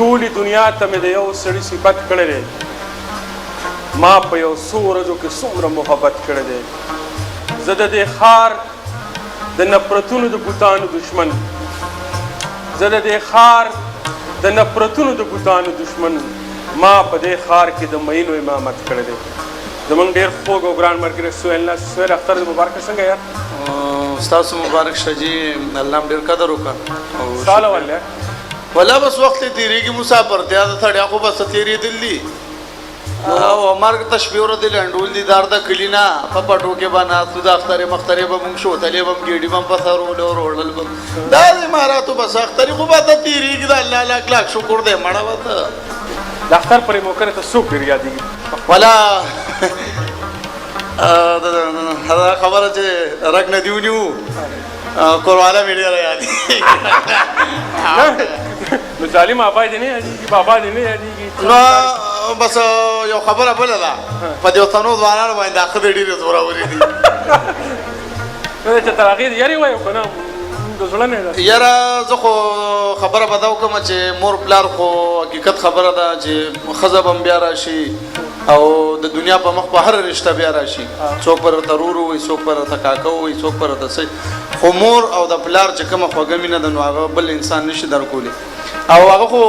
ټولې دنیا ته مې د یو سړي صفت کړی دی. ما په یو څو ورځو کې څومره محبت کړی دی. زه د دې ښار د نفرتونو د بوتانو دشمن، زه د دې ښار د نفرتونو د بوتانو دشمن، ما په دې ښار کې د مئینو امامت کړی دی. زمونږ ډېر خوږ او ګران ملګری سهیل ناصر. سهیل، اختر دې مبارک. څنګه یار؟ ستاسو مبارک شه جی، الله هم ډېر قدر وکړه. او ساله ولې؟ ولا بس وخت تېرېږي، مسافرتیا د سړیا خو بس تېرېدل دي او مرګ ته شپې ورځې لنډول دي. دار د کلي نه په پټو کې به ناست وو، د اخترې مخترې به مونږ شوتلې به هم، ګېډي به هم په سر ولې وروړل به. دا د اماراتو بس اخترې خو به ته تېرېږي. د الله لاک لاک شکر دی، مړه به ته. د اختر پرې موقع ته څوک ډېر یادېږي؟ ولا دا خبره چې رګ نه دی ونیو، کورواله مې ډېره یادېږي. نو ظالم ابا دې نه یادېږي، بابا دې نه یادېږي؟ نو بس یو خبره بله ده، په دې اوسنو ځوانانو باندې دا ښځې ډېرې زورورې دي. نو چې تر هغې یاري وایو که نه د زړه نه ده؟ یاره زه خو خبره به دا وکړم چې مور پلار خو حقیقت خبره ده چې ښځه به هم بیا راشي او د دنیا په مخ په هر رشته بیا راشي، څوک پر ورته ورور وي، څوک پر ورته کاکا وي، څوک پر ورته څه، خو مور او د پلار چې کومه خوږه مینه ده نو هغه بل انسان نشي درکولی. او هغه خو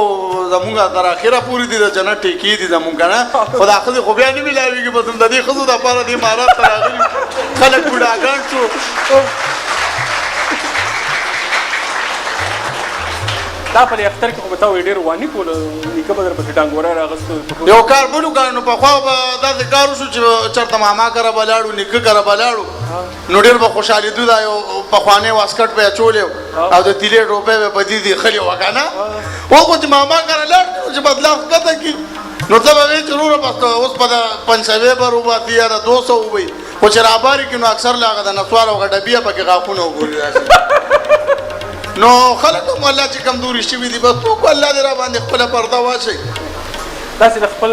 زمونږ تر اخره پورې دي، د جنت ټیکې دي زمونږ که نه، خو دا ښځې خو بیا نه میلاویږي. بس د دې ښځو دپاره دې امارات ته راغلي خلک بوډاګان شو. دا په دې اختر کې خو به تا وایي ډېر واني کوله، نیکه به درپسې ډانګوری راغستو. یو کار بل وکړ، نو پخوا به داسې کار وشو چې چېرته ماما کره به لاړو، نیکه کره به لاړو، نو ډېر به خوشحالېدو. دا یو پخوانی واسکټ به یې اچولی او د تیلې ټوپۍ به په دې دې کښلې وه که نه. اوس خو چې ماما کره لاړ شو چې بدلا ښکته کړي، نو ته به وې چې وروره بس اوس به د پنجشنبې به روباسي یا د 200 وبي، خو چې راباري کړي نو اکثر له هغه د نسوار او هغه ډبیه پکې غاښونه وګوري داسې. نو خلک هم الله چې کمزوري شوي دي، بس څوک الله دې را باندې خپله پرده واچوي. داسې د خپل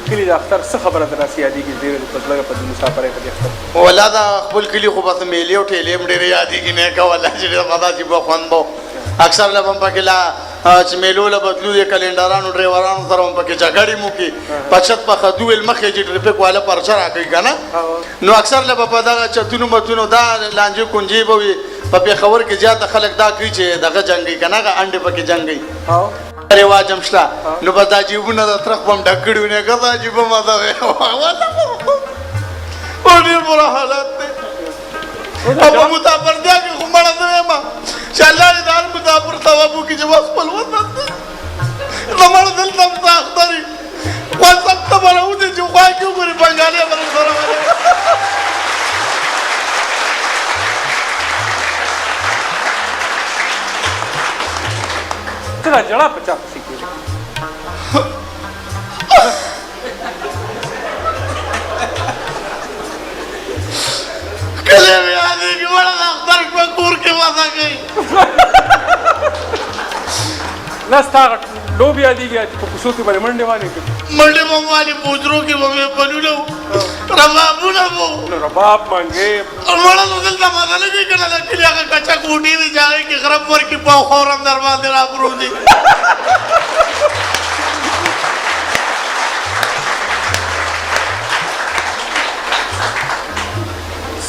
کلي د اختر څه خبره در راسې یادېږي ډېره دې په زړه په دې مسافرۍ په دې اختر؟ والله دا خپل کلي خو بس میلې او ټیلې هم ډېرې یادېږي نه که والله چې ډېره مزه چې به خوند به اکثر له به هم پکې لا چې میلو له به تلو، د کلینډرانو ډریورانو سره هم پکې جګړې مو کې په چت په خدو ویل مخې چې ټریفک والا پرچه راکوي که نه، نو اکثر له به په دغه چتونو متونو دا لانجې کونجې به وي. په پېښور کې زیاته خلک دا کوي چې دغه جنګوي که نه، هغه انډې پکې جنګوي، رواج هم شته. نو بس دا جیبونه د ترخ به هم ډک کړي وو، نه که دا عجیبه مزه وي. او ډېر بره حالت دی. او په مسافرتیا کې خو مړه زه وایم چې الله دې د هر مسافر ثواب وکړي چې بس خپل وطن دی. زه مړه دلته هم څه اختر وي، خوا سب ته به راوځي چې خوا کې وګوري بنګالی به سره ولاړ. ته دا ژړا په چا پسې کېږي؟ کله مې یادېږي مړه د اختر په کور کې مزه کوي. نه ستا هغه لوبې یادېږي چې په کوڅو کې به دې منډې والې؟ منډې به مو والې، په حجرو کې به مې پلونه وو، ربابونه به وو. نو رباب منګې مړه نو دلته مزه نه کوي که نه، د کلي هغه کچه کوټې دي چې هغې کې غرب ورکړي په خورم در باندې راپروځي.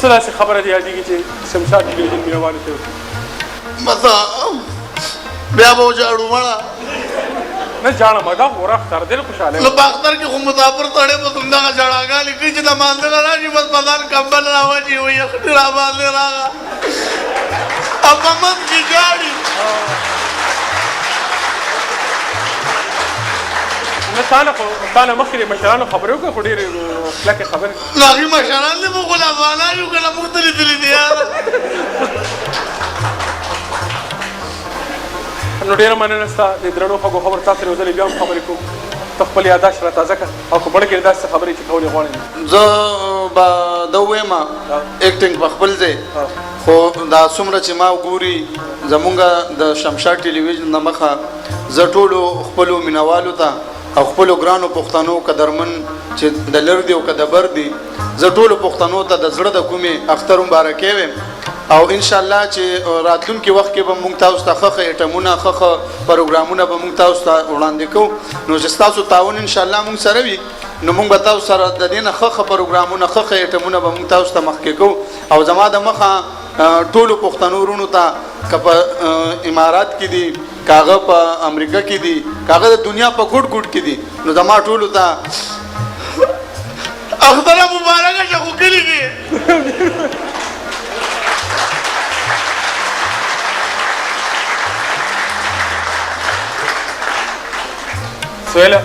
څه داسې خبره دې یادېږي چې شمشاد ټلویزیون مینهوالو ته وکړي؟ بس بیا به وژاړو مړه. نه ژاړم، دا خو اختر دی، خوشحاله. نو په اختر کې خو مسافر سړی بس همدغه ژړاګانې کوي چې د مانځه نه راشي، بس په ځان کمبل راواچوي، وایي یخني راباندې راغله او په منځ کې ژاړي. نه تا نه مخکې د مشرانو خبرې وکړه، خو ډېرې کلکې خبرې. نو هغوی مشران دي، موږ خو لا ځوانان یو که نه، موږ ته لیدلي دي یاره. نو ډېره مننه ستا د درنو خوږو خبرو. تا سره یو ځل بیا هم خبرې کوم، ته خپل یادداشت را تازه کړه او که بڼه کې داسې خبرې چې کولې غواړې. زه به دا ووایم اکټینګ په خپل ځای، خو دا څومره چې ما وګوري زمونږ د شمشاد ټلویزیون د مخه زه ټولو خپلو مینهوالو ته او خپلو ګرانو پښتنو قدرمن چې د لر دي او که د بر دي، زه ټولو پښتنو ته د زړه د کومې اختر مبارکي وایم. او ان شاء الله چې راتلونکي وخت کې به موږ تاسو ته ښه ښه ایټمونه، ښه ښه پروګرامونه به موږ تاسو ته وړاندې کوو. نو چې ستاسو تعاون ان شاء الله موږ سره وي، نو موږ به تاسو سره د دې نه ښه ښه پروګرامونه، ښه ښه ایټمونه به موږ تاسو ته مخکې کوو. او زما د مخه ټولو پښتنو وروڼو ته، که په امارات کې دي، که هغه په امریکا کې دي، که هغه د دنیا په ګوټ ګوټ کې دي، نو زما ټولو ته اختر مبارک شه. خو کلي کې سهیله.